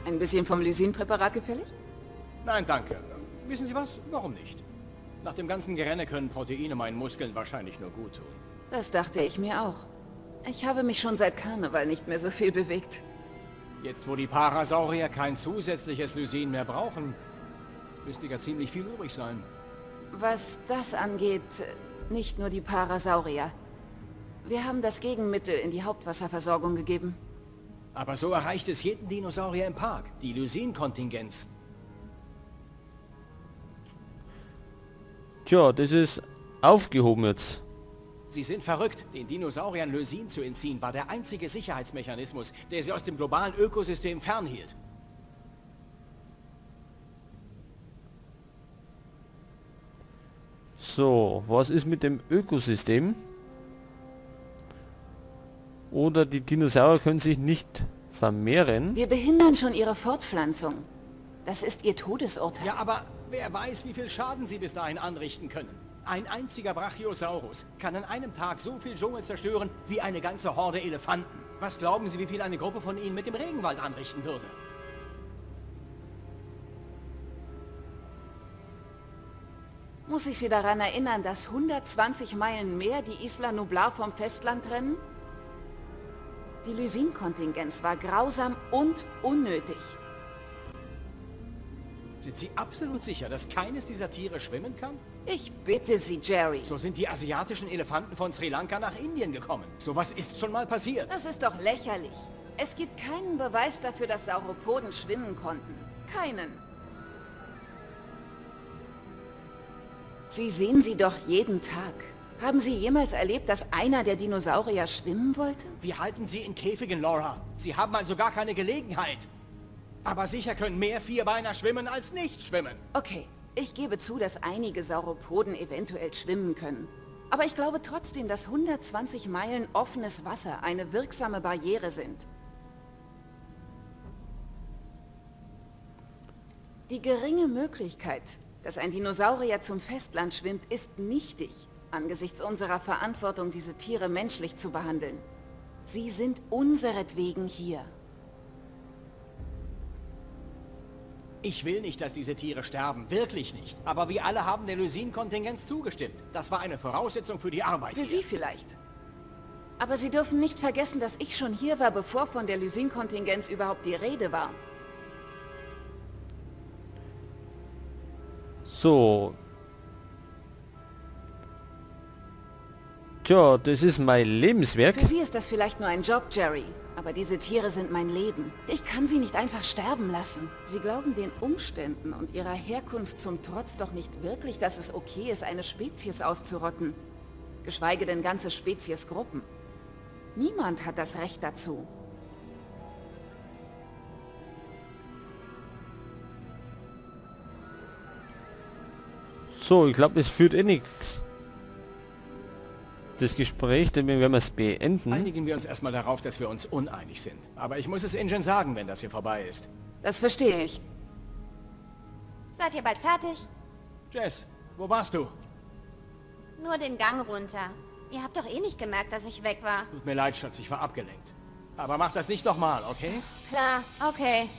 Ein bisschen vom Lysin-Präparat gefällig? Nein, danke. Wissen Sie was? Warum nicht? Nach dem ganzen Gerenne können Proteine meinen Muskeln wahrscheinlich nur gut tun. Das dachte ich mir auch. Ich habe mich schon seit Karneval nicht mehr so viel bewegt. Jetzt, wo die Parasaurier kein zusätzliches Lysin mehr brauchen, müsste ja ziemlich viel übrig sein. Was das angeht, nicht nur die Parasaurier. Wir haben das Gegenmittel in die Hauptwasserversorgung gegeben. Aber so erreicht es jeden Dinosaurier im Park. Die Lysin-Kontingenz. Tja, das ist aufgehoben jetzt. Sie sind verrückt. Den Dinosauriern Lysin zu entziehen, war der einzige Sicherheitsmechanismus, der sie aus dem globalen Ökosystem fernhielt. So, was ist mit dem Ökosystem? Oder die Dinosaurier können sich nicht vermehren. Wir behindern schon ihre Fortpflanzung. Das ist ihr Todesurteil. Ja, aber wer weiß, wie viel Schaden sie bis dahin anrichten können. Ein einziger Brachiosaurus kann an einem Tag so viel Dschungel zerstören, wie eine ganze Horde Elefanten. Was glauben Sie, wie viel eine Gruppe von ihnen mit dem Regenwald anrichten würde? Muss ich Sie daran erinnern, dass 120 Meilen mehr die Isla Nublar vom Festland trennen? Die Lysin-Kontingenz war grausam und unnötig. Sind Sie absolut sicher, dass keines dieser Tiere schwimmen kann? Ich bitte Sie, Jerry. So sind die asiatischen Elefanten von Sri Lanka nach Indien gekommen. Sowas ist schon mal passiert. Das ist doch lächerlich. Es gibt keinen Beweis dafür, dass Sauropoden schwimmen konnten. Keinen. Sie sehen sie doch jeden Tag. Haben Sie jemals erlebt, dass einer der Dinosaurier schwimmen wollte? Wir halten sie in Käfigen, Laura. Sie haben also gar keine Gelegenheit. Aber sicher können mehr Vierbeiner schwimmen als nicht schwimmen. Okay, ich gebe zu, dass einige Sauropoden eventuell schwimmen können. Aber ich glaube trotzdem, dass 120 Meilen offenes Wasser eine wirksame Barriere sind. Die geringe Möglichkeit, dass ein Dinosaurier zum Festland schwimmt, ist nichtig, angesichts unserer Verantwortung, diese Tiere menschlich zu behandeln. Sie sind unseretwegen hier. Ich will nicht, dass diese Tiere sterben. Wirklich nicht. Aber wir alle haben der Lysin-Kontingenz zugestimmt. Das war eine Voraussetzung für die Arbeit Für hier. Sie vielleicht. Aber Sie dürfen nicht vergessen, dass ich schon hier war, bevor von der Lysin-Kontingenz überhaupt die Rede war. So. Tja, das ist mein Lebenswerk. Für Sie ist das vielleicht nur ein Job, Jerry. Aber diese Tiere sind mein Leben. Ich kann sie nicht einfach sterben lassen. Sie glauben den Umständen und ihrer Herkunft zum Trotz doch nicht wirklich, dass es okay ist, eine Spezies auszurotten. Geschweige denn ganze Speziesgruppen. Niemand hat das Recht dazu. So, ich glaube, es führt eh nichts. Das Gespräch, denn wir werden es beenden. Einigen wir uns erstmal darauf, dass wir uns uneinig sind. Aber ich muss es InGen sagen, wenn das hier vorbei ist. Das verstehe ich. Seid ihr bald fertig? Jess, wo warst du? Nur den Gang runter. Ihr habt doch eh nicht gemerkt, dass ich weg war. Tut mir leid, Schatz, ich war abgelenkt. Aber mach das nicht nochmal, okay? Klar, okay.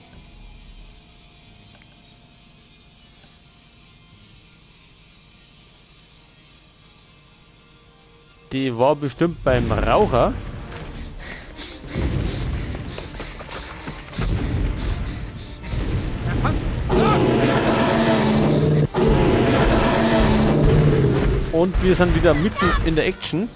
Die war bestimmt beim Raucher. Und wir sind wieder mitten in der Action.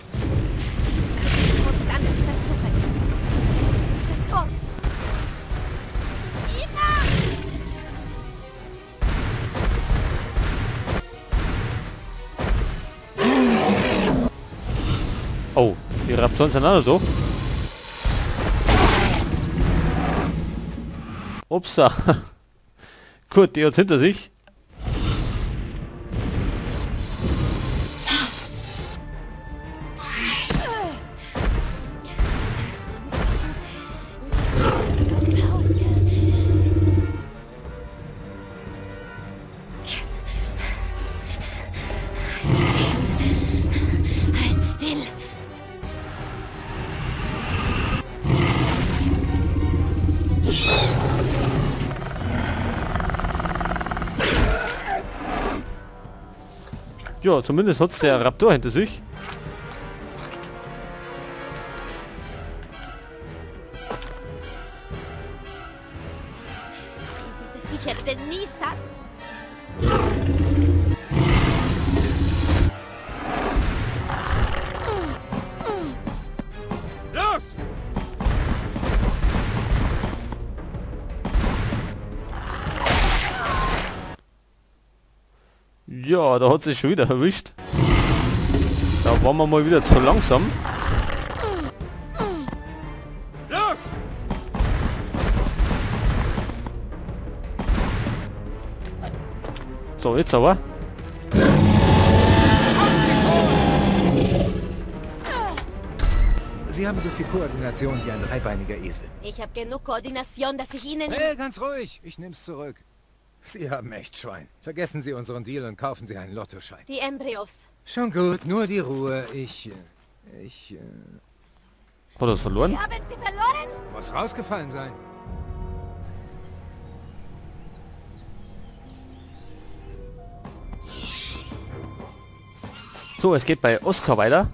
Oh, die Raptoren sind auch noch so. Upsa. Gut, die hat's hinter sich. Ja, zumindest hat's der Raptor hinter sich. Diese Viecher werden nie satt. Los! Ja, da hat sich schon wieder erwischt. Da waren wir mal wieder zu langsam. Los! So, jetzt aber. Sie haben so viel Koordination wie ein dreibeiniger Esel. Ich habe genug Koordination, dass ich Ihnen... Hey, ganz ruhig. Ich nehm's zurück. Sie haben echt Schwein. Vergessen Sie unseren Deal und kaufen Sie einen Lottoschein. Die Embryos. Schon gut, nur die Ruhe. Ich... Hat er verloren? Sie haben sie verloren? Muss rausgefallen sein. So, es geht bei Oscar weiter.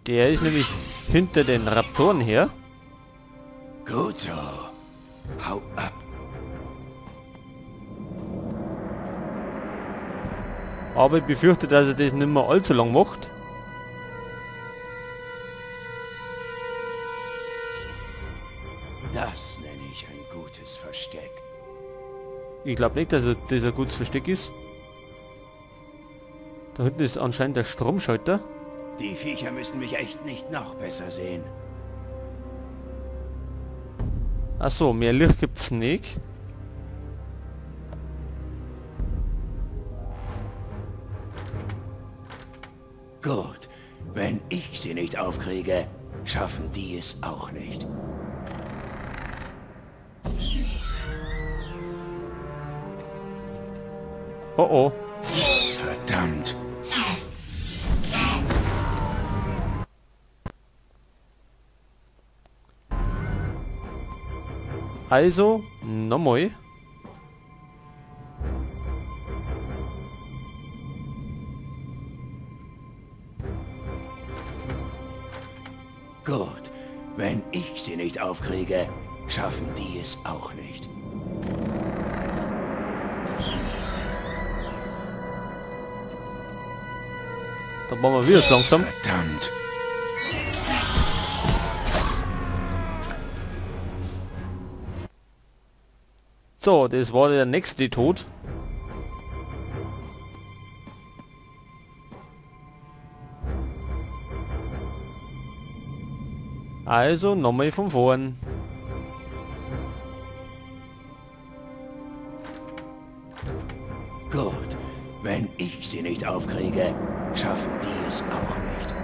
Der ist nämlich hinter den Raptoren her. Gut so. Hau ab. Aber ich befürchte, dass er das nicht mehr allzu lang macht. Das nenne ich ein gutes Versteck. Ich glaube nicht, dass das ein gutes Versteck ist. Da hinten ist anscheinend der Stromschalter. Die Viecher müssen mich echt nicht noch besser sehen. Ach so, mehr Licht gibt's nicht. Gut, wenn ich sie nicht aufkriege, schaffen die es auch nicht. Oh oh. Verdammt. Also, nochmal. Gut, wenn ich sie nicht aufkriege, schaffen die es auch nicht. Da machen wir wieder langsam. Verdammt. So, das war der nächste Tod. Also nochmal von vorn. Gut, wenn ich sie nicht aufkriege, schaffen die es auch nicht.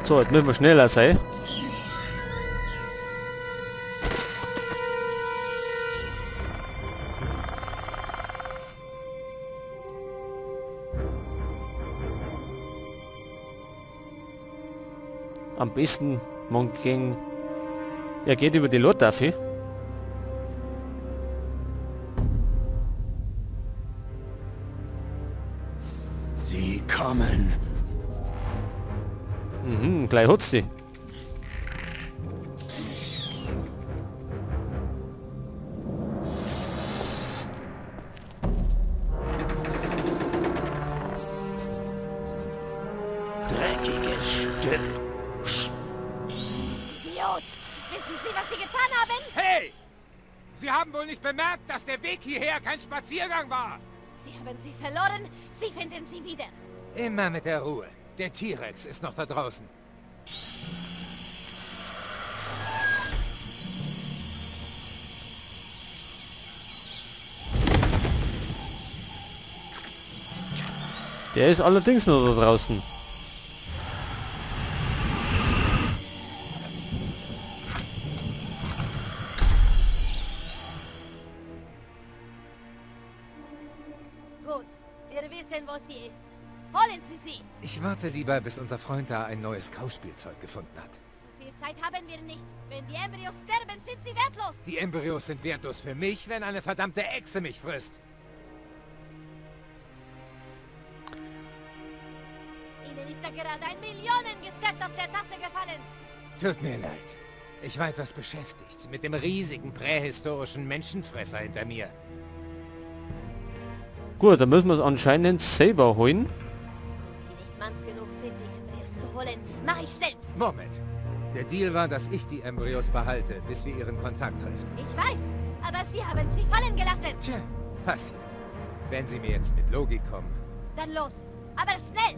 So, jetzt müssen wir schneller sein. Am besten man ging. Er geht über die Lotaffe. Sie kommen. Mhm, gleich hat's die. Dreckiges Stück. Idiot! Wissen Sie, was Sie getan haben? Hey! Sie haben wohl nicht bemerkt, dass der Weg hierher kein Spaziergang war! Sie haben sie verloren, Sie finden sie wieder. Immer mit der Ruhe. Der T-Rex ist noch da draußen. Der ist allerdings noch da draußen. Gut, wir wissen, wo sie ist. Holen Sie sie! Ich warte lieber, bis unser Freund da ein neues Kauspielzeug gefunden hat. So viel Zeit haben wir nicht. Wenn die Embryos sterben, sind sie wertlos. Die Embryos sind wertlos für mich, wenn eine verdammte Echse mich frisst. Ihnen ist da gerade ein Millionengeschäft aus der Tasse gefallen. Tut mir leid. Ich war etwas beschäftigt mit dem riesigen prähistorischen Menschenfresser hinter mir. Gut, dann müssen wir es anscheinend selber holen. Wenn Sie nicht manns genug sind, die Embryos zu holen, mache ich selbst. Moment. Der Deal war, dass ich die Embryos behalte, bis wir ihren Kontakt treffen. Ich weiß, aber Sie haben sie fallen gelassen. Tja, passiert. Wenn Sie mir jetzt mit Logik kommen. Dann los, aber schnell!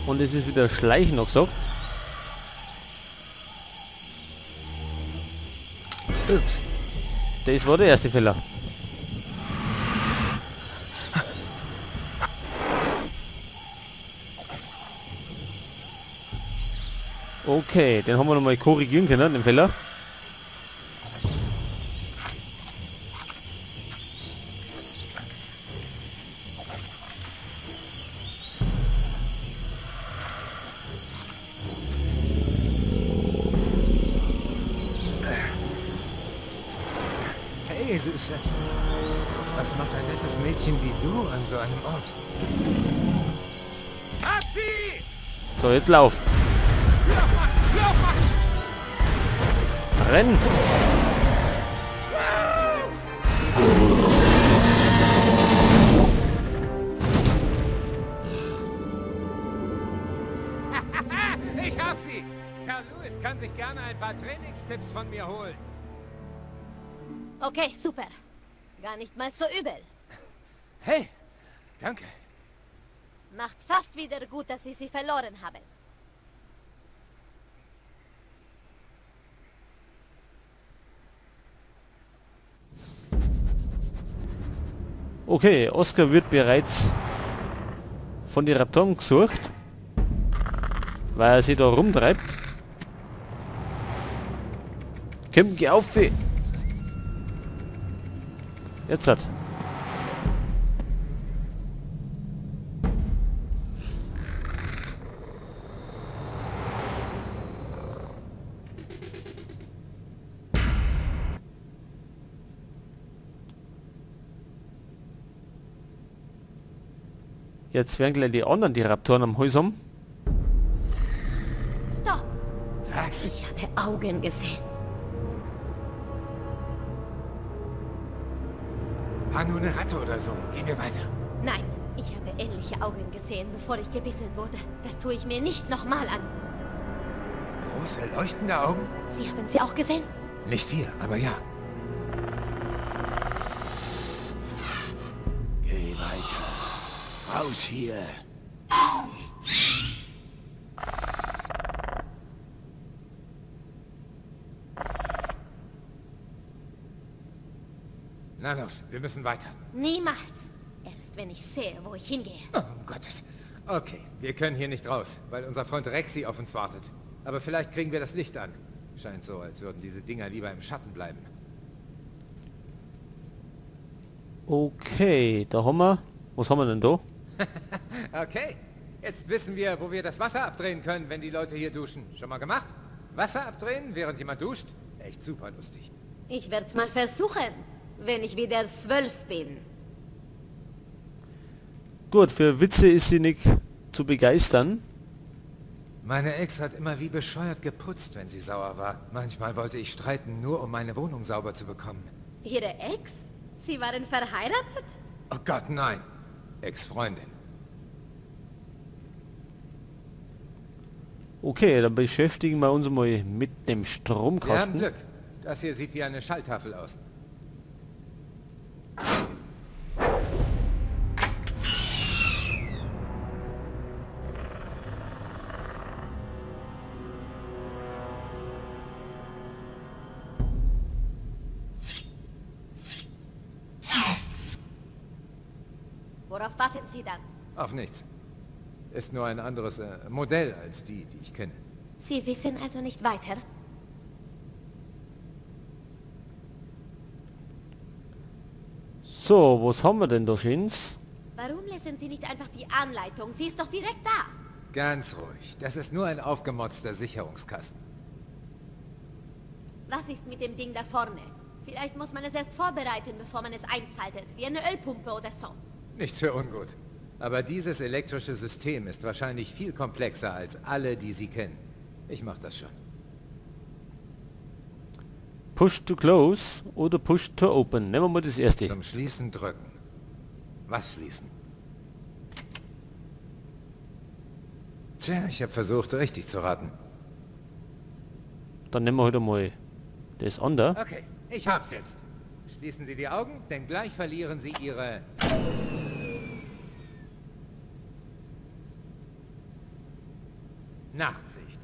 Und es ist wieder Schleichen noch gesagt. Ups. Das war der erste Fehler. Okay, den haben wir nochmal korrigieren können, den Fehler. Hey, Süße. Was macht ein nettes Mädchen wie du an so einem Ort? Hab sie! So, jetzt lauf. Tür aufmachen! Tür aufmachen! Renn! Ich hab sie! Herr Lewis kann sich gerne ein paar Trainingstipps von mir holen. Okay, super. Gar nicht mal so übel. Hey, danke. Macht fast wieder gut, dass ich sie verloren habe. Okay, Oscar wird bereits von den Raptoren gesucht, weil er sie da rumtreibt. Komm, geh auf! Jetzt hat. Jetzt werden gleich die anderen die Raptoren am Hals haben. Stopp! Was? Ich habe Augen gesehen. War nur eine Ratte oder so. Gehen wir weiter. Nein, ich habe ähnliche Augen gesehen, bevor ich gebissen wurde. Das tue ich mir nicht nochmal an. Große, leuchtende Augen? Sie haben sie auch gesehen? Nicht hier, aber ja. Geh weiter. Raus hier. Na los, wir müssen weiter. Niemals. Erst wenn ich sehe, wo ich hingehe. Oh, um Gottes. Okay, wir können hier nicht raus, weil unser Freund Rexy auf uns wartet. Aber vielleicht kriegen wir das Licht an. Scheint so, als würden diese Dinger lieber im Schatten bleiben. Okay, da haben wir... Was haben wir denn da? Okay, jetzt wissen wir, wo wir das Wasser abdrehen können, wenn die Leute hier duschen. Schon mal gemacht? Wasser abdrehen, während jemand duscht? Echt super lustig. Ich werde es mal versuchen, wenn ich wieder 12 bin. Gut, für Witze ist sie nicht zu begeistern. Meine Ex hat immer wie bescheuert geputzt, wenn sie sauer war. Manchmal wollte ich streiten, nur um meine Wohnung sauber zu bekommen. Ihre Ex? Sie waren verheiratet? Oh Gott, nein. Ex-Freundin. Okay, dann beschäftigen wir uns mal mit dem Stromkasten. Wir haben Glück. Das hier sieht wie eine Schalltafel aus. Worauf warten Sie dann? Auf nichts. Ist nur ein anderes Modell als die, die ich kenne. Sie wissen also nicht weiter? So, was haben wir denn da schöns? Warum lesen Sie nicht einfach die Anleitung? Sie ist doch direkt da. Ganz ruhig. Das ist nur ein aufgemotzter Sicherungskasten. Was ist mit dem Ding da vorne? Vielleicht muss man es erst vorbereiten, bevor man es einschaltet. Wie eine Ölpumpe oder so. Nichts für ungut. Aber dieses elektrische System ist wahrscheinlich viel komplexer als alle, die Sie kennen. Ich mach das schon. Push to close oder push to open. Nehmen wir mal das erste. Zum Schließen drücken. Was schließen? Tja, ich habe versucht, richtig zu raten. Dann nehmen wir heute mal das andere. Okay, ich hab's jetzt. Schließen Sie die Augen, denn gleich verlieren Sie Ihre... Nachtsicht.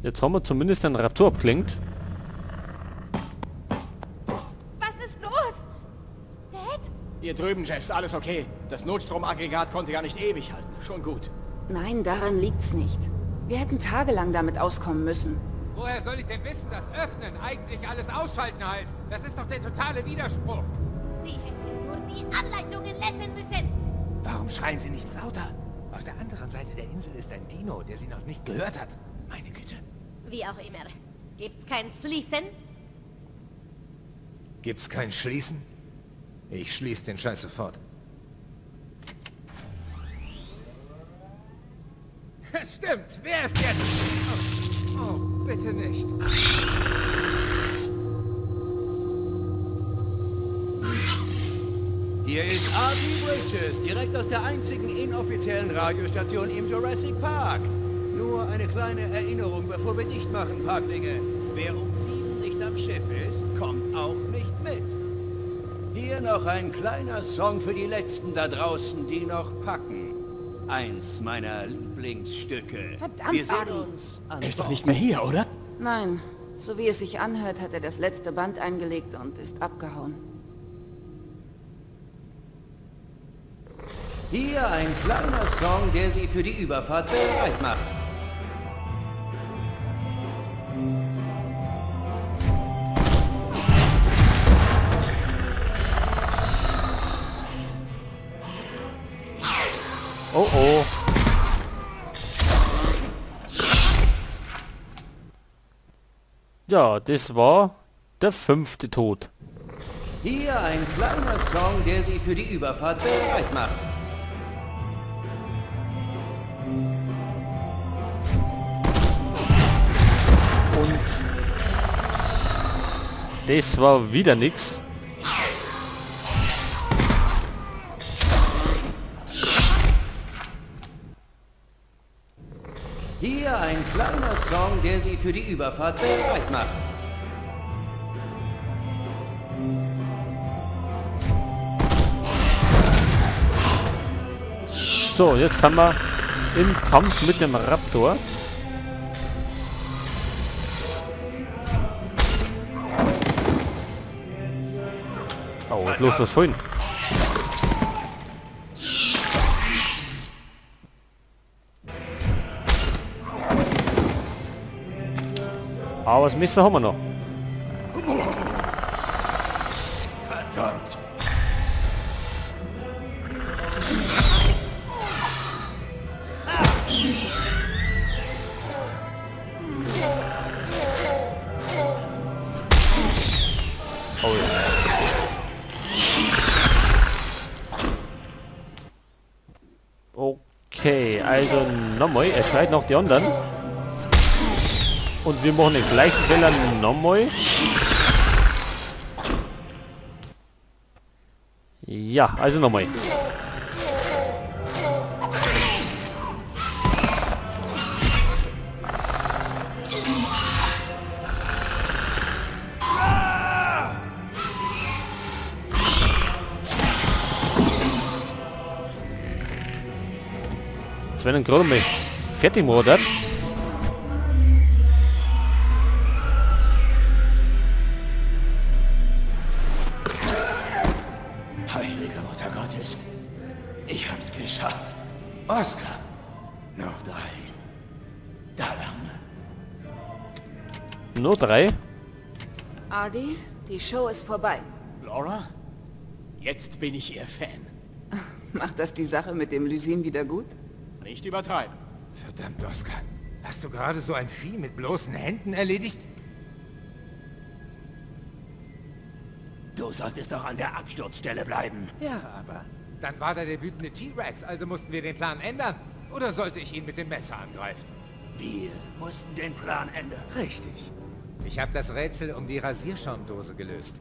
Jetzt haben wir zumindest einen Raptor abgelenkt. Was ist los? Dad? Hier drüben, Jess, alles okay. Das Notstromaggregat konnte gar nicht ewig halten. Schon gut. Nein, daran liegt's nicht. Wir hätten tagelang damit auskommen müssen. Woher soll ich denn wissen, dass Öffnen eigentlich alles ausschalten heißt? Das ist doch der totale Widerspruch. Sie hätten nur die Anleitungen lesen müssen. Warum schreien Sie nicht lauter? Auf der anderen Seite der Insel ist ein Dino, der Sie noch nicht gehört hat. Meine Güte. Wie auch immer. Gibt's kein Schließen? Gibt's kein Schließen? Ich schließe den Scheiß sofort. Stimmt! Wer ist jetzt? Oh, oh, bitte nicht. Hier ist Artie Bridges, direkt aus der einzigen inoffiziellen Radiostation im Jurassic Park. Nur eine kleine Erinnerung, bevor wir dicht machen, Parklinge. Wer um 7 nicht am Schiff ist, kommt auch nicht mit. Hier noch ein kleiner Song für die Letzten da draußen, die noch packen. Eins meiner Lieblingsstücke. Verdammt, wir sehen Artie. uns an Er ist doch Bord. nicht mehr hier, oder? Nein, so wie es sich anhört, hat er das letzte Band eingelegt und ist abgehauen. Hier ein kleiner Song, der Sie für die Überfahrt bereit macht. Oh oh. Ja, das war der 5. Tod. Hier ein kleiner Song, der Sie für die Überfahrt bereit macht. Und das war wieder nix. Hier ein kleiner Song, der Sie für die Überfahrt bereit macht. So, jetzt haben wir im Kampf mit dem Raptor. Oh, bloß das vorhin. Aber das Messer haben wir noch. Verdammt. Oh ja. Okay, also nochmal. Er schreit noch die anderen. Und wir machen den gleichen Fehler nochmal. Ja, also nochmal. Jetzt werden gerade mal fertig gemacht. Heilige Mutter Gottes, ich hab's geschafft. Oscar, noch 3. Da lang. Nur 3? Artie, die Show ist vorbei. Laura, jetzt bin ich Ihr Fan. Macht das die Sache mit dem Lysin wieder gut? Nicht übertreiben. Verdammt, Oscar. Hast du gerade so ein Vieh mit bloßen Händen erledigt? Du solltest doch an der Absturzstelle bleiben. Ja, aber dann war da der wütende T-Rex, also mussten wir den Plan ändern. Oder sollte ich ihn mit dem Messer angreifen? Wir mussten den Plan ändern. Richtig. Ich habe das Rätsel um die Rasierschaumdose gelöst.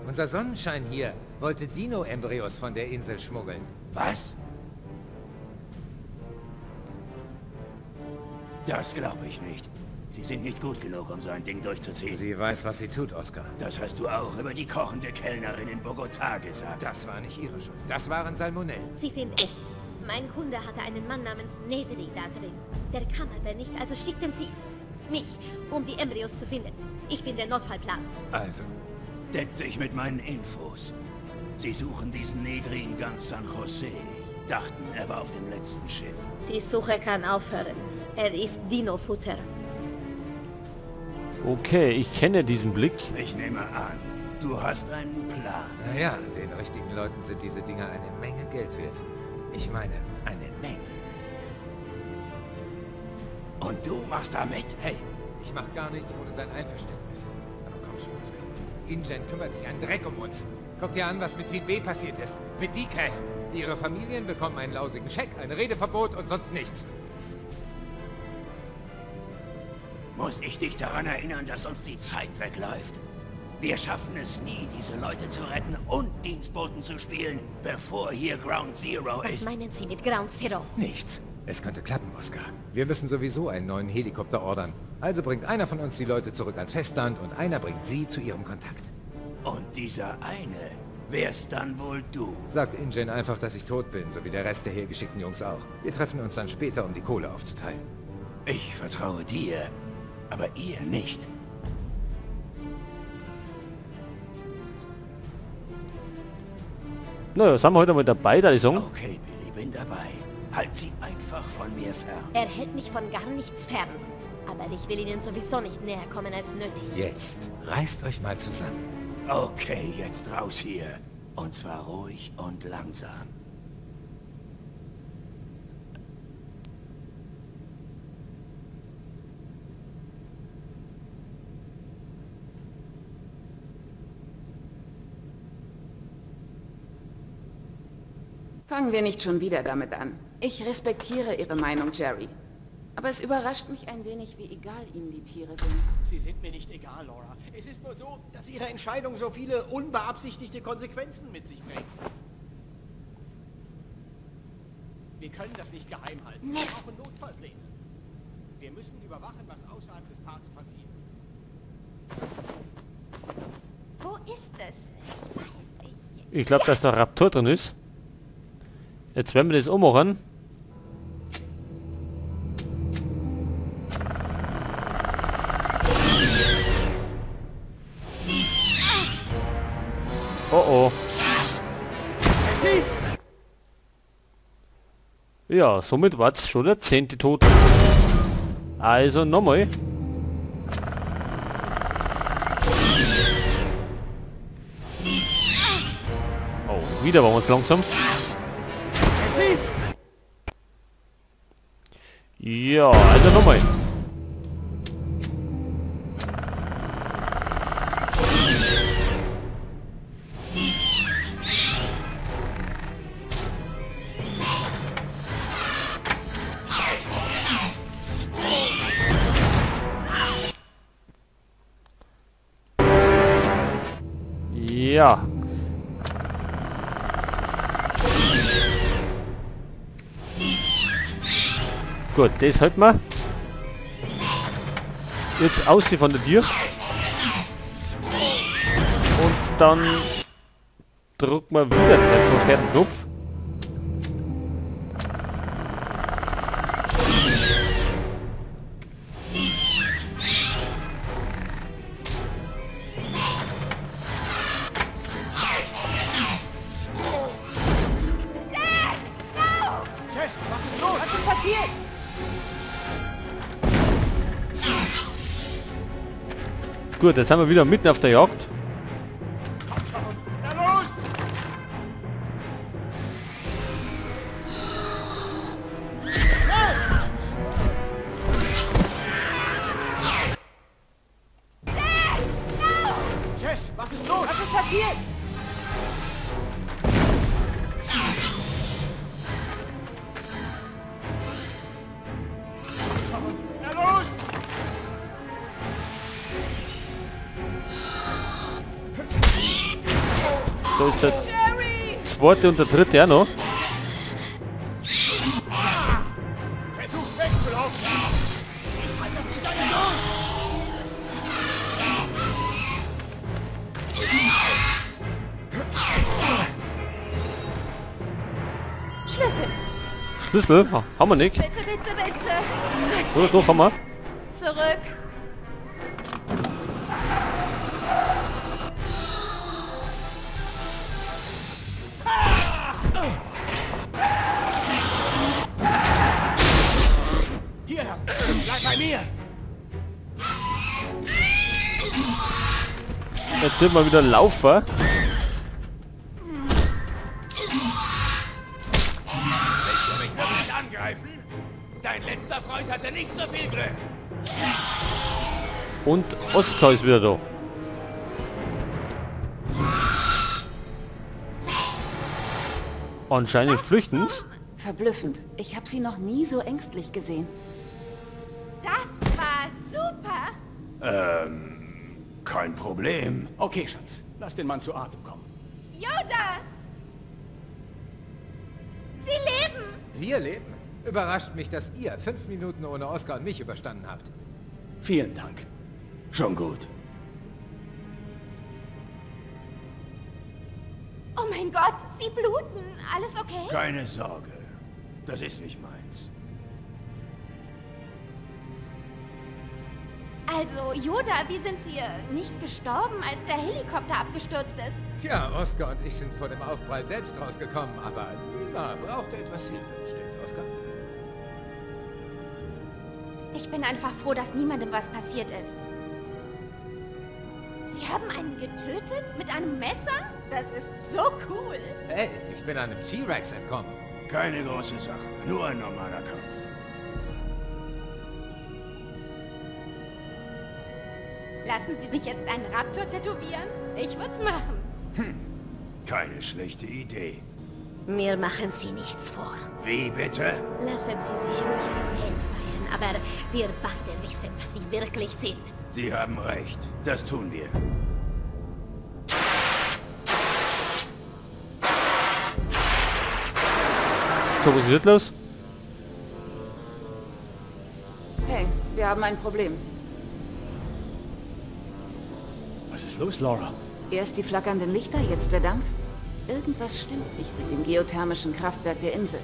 Unser Sonnenschein hier wollte Dino-Embryos von der Insel schmuggeln. Was? Das glaube ich nicht. Sie sind nicht gut genug, um so ein Ding durchzuziehen. Sie weiß, was sie tut, Oscar. Das hast du auch über die kochende Kellnerin in Bogotá gesagt. Das war nicht ihre Schuld. Das waren Salmonellen. Sie sind echt. Mein Kunde hatte einen Mann namens Nedry da drin. Der kam aber nicht, also schickten sie mich, um die Embryos zu finden. Ich bin der Notfallplan. Also. Deckt sich mit meinen Infos. Sie suchen diesen Nedry in ganz San Jose. Dachten, er war auf dem letzten Schiff. Die Suche kann aufhören. Er ist Dino-Futter. Okay, ich kenne diesen Blick. Ich nehme an, du hast einen Plan. Naja, den richtigen Leuten sind diese Dinger eine Menge Geld wert. Ich meine, eine Menge. Und du machst da mit? Hey, ich mach gar nichts ohne dein Einverständnis. Aber komm schon, Oscar. InGen kümmert sich einen Dreck um uns. Guck dir an, was mit Team B passiert ist. Mit Decaf. Ihre Familien bekommen einen lausigen Scheck, ein Redeverbot und sonst nichts. Muss ich dich daran erinnern, dass uns die Zeit wegläuft? Wir schaffen es nie, diese Leute zu retten und Dienstboten zu spielen, bevor hier Ground Zero ist. Was meinen Sie mit Ground Zero? Nichts. Es könnte klappen, Oscar. Wir müssen sowieso einen neuen Helikopter ordern. Also bringt einer von uns die Leute zurück ans Festland und einer bringt sie zu ihrem Kontakt. Und dieser eine wärst dann wohl du. Sagt InGen einfach, dass ich tot bin, so wie der Rest der hergeschickten Jungs auch. Wir treffen uns dann später, um die Kohle aufzuteilen. Ich vertraue dir, aber ihr nicht. Naja, sind wir heute mal dabei, da ist. Okay, Billy, bin dabei. Halt sie einfach von mir fern. Er hält mich von gar nichts fern. Aber ich will Ihnen sowieso nicht näher kommen als nötig. Jetzt reißt euch mal zusammen. Okay, jetzt raus hier. Und zwar ruhig und langsam. Fangen wir nicht schon wieder damit an. Ich respektiere Ihre Meinung, Jerry. Aber es überrascht mich ein wenig, wie egal Ihnen die Tiere sind. Sie sind mir nicht egal, Laura. Es ist nur so, dass Ihre Entscheidung so viele unbeabsichtigte Konsequenzen mit sich bringt. Wir können das nicht geheim halten. Wir brauchen Notfallpläne. Wir müssen überwachen, was außerhalb des Parks passiert. Wo ist es? Ich weiß, Ich glaube, dass da Raptor drin ist. Jetzt werden wir das ummachen. Oh oh. Ja, somit war's schon der 10. Tote. Also nochmal. Oh, wieder waren wir uns langsam. Ja, also nochmal. Ja. Gut, das halten wir. Jetzt aus von der Tür. Und dann drücken wir wieder den verkehrten Knopf. Was ist passiert? Gut, jetzt sind wir wieder mitten auf der Jagd. Na los! Jess, was ist los? Was ist passiert? Na los! Da ist der zweite und der dritte auch noch. Versuch wegzulaufen! Ich halte das nicht lange durch! Schlüssel. Schlüssel? Haben wir nicht. Bitte, bitte, bitte. Oder doch, haben wir. Zurück. Hier lang! Bleib bei mir! Jetzt dürfen wir wieder laufen. Willst du mich wirklich angreifen? Dein letzter Freund hatte nicht so viel Glück. Und Oscar ist wieder da. Anscheinend flüchten's. Verblüffend. Ich habe sie noch nie so ängstlich gesehen. Das war super. Kein Problem. Okay, Schatz. Lass den Mann zu Atem kommen. Yoda! Sie leben! Wir leben? Überrascht mich, dass ihr 5 Minuten ohne Oscar und mich überstanden habt. Vielen Dank. Schon gut. Oh mein Gott, sie bluten. Alles okay? Keine Sorge. Das ist nicht meins. Also, Yoda, wie sind Sie nicht gestorben, als der Helikopter abgestürzt ist? Tja, Oscar und ich sind vor dem Aufprall selbst rausgekommen, aber Lima brauchte etwas Hilfe. Stimmt's, Oscar? Ich bin einfach froh, dass niemandem was passiert ist. Sie haben einen getötet? Mit einem Messer? Das ist so cool! Hey, ich bin einem T-Rex entkommen. Keine große Sache, nur ein normaler Kampf. Lassen Sie sich jetzt einen Raptor tätowieren? Ich würd's machen. Hm, keine schlechte Idee. Mir machen Sie nichts vor. Wie bitte? Lassen Sie sich ruhig als Held feiern, aber wir beide wissen, was Sie wirklich sind. Sie haben recht. Das tun wir. So, was ist jetzt los? Hey, wir haben ein Problem. Was ist los, Laura? Erst die flackernden Lichter, jetzt der Dampf. Irgendwas stimmt nicht mit dem geothermischen Kraftwerk der Insel.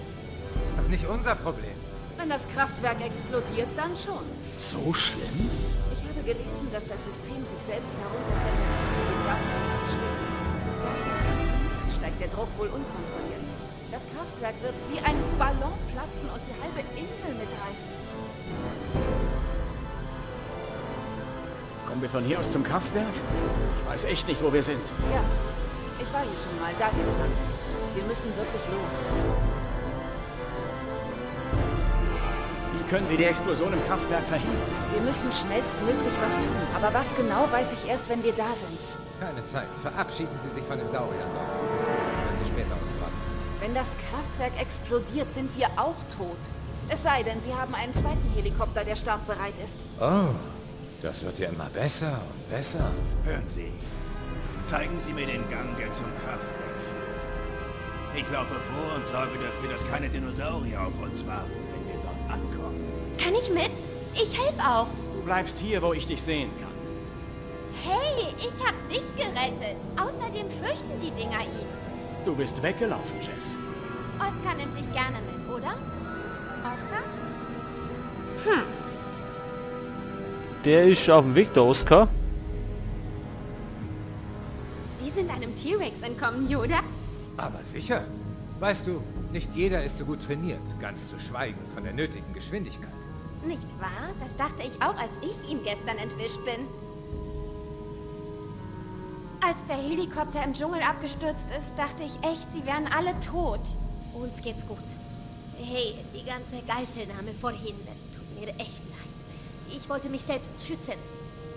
Ist doch nicht unser Problem. Wenn das Kraftwerk explodiert, dann schon. So schlimm? Ich habe gelesen, dass das System sich selbst herunterfällt, wenn sie den Dampf stimmt. Wenn es nicht funktioniert, steigt der Druck wohl unkontrolliert. Das Kraftwerk wird wie ein Ballon platzen und die halbe Insel mitreißen. Kommen wir von hier aus zum Kraftwerk? Ich weiß echt nicht, wo wir sind. Ja, ich war hier schon mal. Da geht's lang. Wir müssen wirklich los. Wie können wir die Explosion im Kraftwerk verhindern? Wir müssen schnellstmöglich was tun. Aber was genau, weiß ich erst, wenn wir da sind. Keine Zeit. Verabschieden Sie sich von den Sauriern dort. Die Fossilien werden Sie später ausgraben. Wenn das Kraftwerk explodiert, sind wir auch tot. Es sei denn, Sie haben einen zweiten Helikopter, der startbereit ist. Oh, das wird ja immer besser und besser. Hören Sie, zeigen Sie mir den Gang, der zum Kraftwerk führt. Ich laufe vor und sorge dafür, dass keine Dinosaurier auf uns warten, wenn wir dort ankommen. Kann ich mit? Ich helfe auch. Du bleibst hier, wo ich dich sehen kann. Hey, ich hab dich gerettet. Außerdem fürchten die Dinger ihn. Du bist weggelaufen, Jess. Oscar nimmt dich gerne mit, oder? Oscar? Hm. Der ist auf dem Weg, der Oscar. Sie sind einem T-Rex entkommen, Yoda. Aber sicher. Weißt du, nicht jeder ist so gut trainiert, ganz zu schweigen von der nötigen Geschwindigkeit. Nicht wahr? Das dachte ich auch, als ich ihm gestern entwischt bin. Als der Helikopter im Dschungel abgestürzt ist, dachte ich echt, sie wären alle tot. Uns geht's gut. Hey, die ganze Geiselnahme vorhin tut mir echt leid. Ich wollte mich selbst schützen.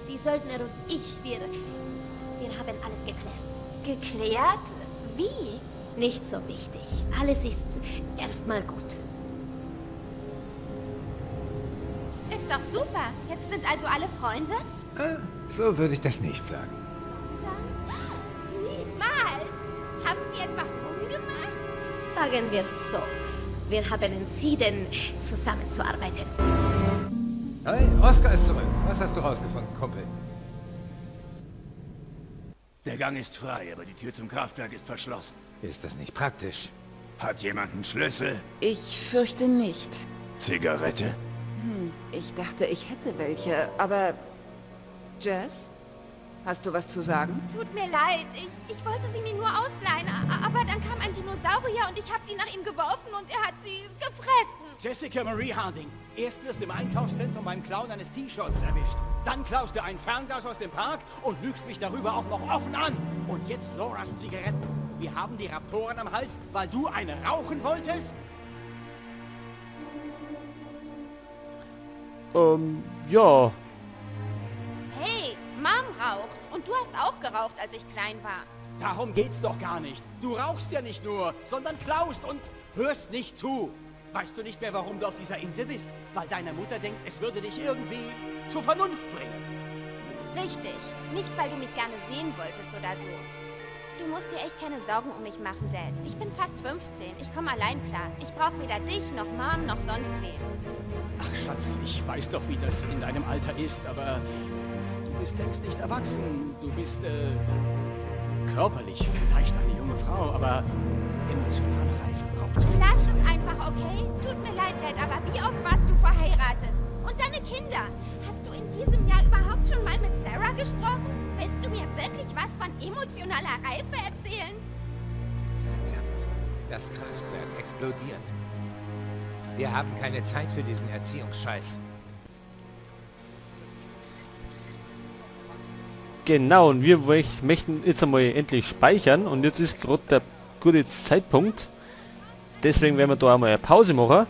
Die Söldner und ich, wir haben alles geklärt. Geklärt? Wie? Nicht so wichtig. Alles ist erstmal gut. Ist doch super. Jetzt sind also alle Freunde? So würde ich das nicht sagen. Sondern? Niemals! Haben sie etwa rumgemacht? Sagen wir es so. Wir haben entschieden, zusammenzuarbeiten. Hey, Oscar ist zurück. Was hast du rausgefunden, Kumpel? Der Gang ist frei, aber die Tür zum Kraftwerk ist verschlossen. Ist das nicht praktisch? Hat jemand einen Schlüssel? Ich fürchte nicht. Zigarette? Ich dachte, ich hätte welche, aber... Jess? Hast du was zu sagen? Tut mir leid, ich wollte sie mir nur ausleihen, aber dann kam ein Dinosaurier und ich habe sie nach ihm geworfen und er hat sie gefressen. Jessica Marie Harding, erst wirst du im Einkaufszentrum beim Klauen eines T-Shirts erwischt. Dann klaust du ein Fernglas aus dem Park und lügst mich darüber auch noch offen an. Und jetzt Loras Zigaretten. Wir haben die Raptoren am Hals, weil du eine rauchen wolltest? Ja. Hey, Mom raucht. Und du hast auch geraucht, als ich klein war. Darum geht's doch gar nicht. Du rauchst ja nicht nur, sondern klaust und hörst nicht zu. Weißt du nicht mehr, warum du auf dieser Insel bist? Weil deine Mutter denkt, es würde dich irgendwie zur Vernunft bringen. Richtig. Nicht, weil du mich gerne sehen wolltest oder so. Du musst dir echt keine Sorgen um mich machen, Dad. Ich bin fast 15. Ich komme allein klar. Ich brauche weder dich, noch Mom, noch sonst wen. Ach, Schatz, ich weiß doch, wie das in deinem Alter ist, aber du bist längst nicht erwachsen. Du bist, körperlich vielleicht eine junge Frau, aber emotionale Reife braucht viel Lass Zeit. es einfach, okay? Tut mir leid, Dad, aber wie oft warst du verheiratet? Und deine Kinder? Hast du in diesem Jahr überhaupt schon mal mit Sarah gesprochen? Willst du mir wirklich was von emotionaler Reife erzählen? Verdammt, das Kraftwerk explodiert. Wir haben keine Zeit für diesen Erziehungsscheiß. Genau, und wir möchten jetzt einmal endlich speichern und jetzt ist gerade der gute Zeitpunkt. Deswegen werden wir da einmal eine Pause machen.